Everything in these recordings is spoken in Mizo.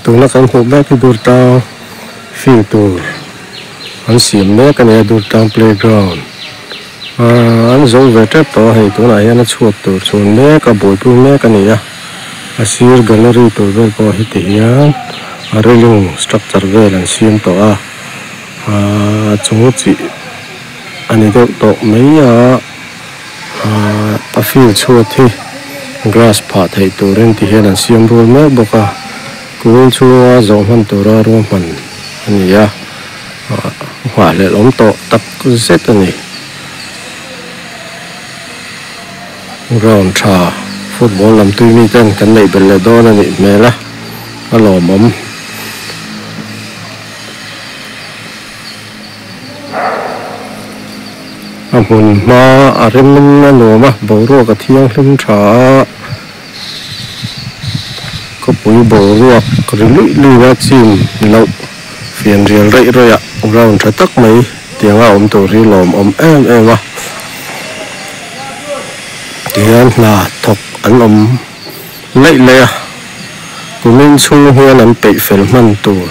Tuna kan hmuh mek hi Durtlang field tur an siam mek a ni a Durtlang playground ahh an zo ve tep tawh a hei tunah hian a chhuat tur chhun mek a buaipui mek a ni a a sir gallery tur vel pawh hi ti hian a railing structure vel an siam tawh a ahh a chung chih a ni deuh tawh mai a ahh a field chhuat hi grass phah theih turin ti hian an siam rual mek bawk a kumin chhunga zawh hman tura ruahman a ni a ah nghahhlelh awm tawh tak zet a ni ground tha football lam tui mi ten kan neih belh leh dawn a nih hmel a a lawmawm. A hmun hma a rem in a nuam a boruak a thianghlim tha a khawpui boruak ri luih luih a chim loh fian rial raih raih ah ground tha tak mai tiang a awm tur hi lawmawm em em a tihian hna thawk an awm laih laih a kumin chhung hian an peih fel hman tur.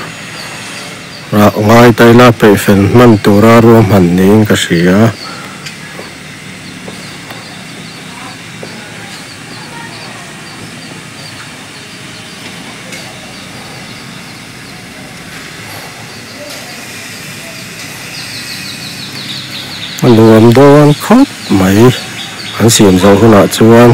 Rah ngai ta ila peih fel hman tura ruahman niin ka hria. A nuam dawn khawp mai an siam zawh hunah chuan.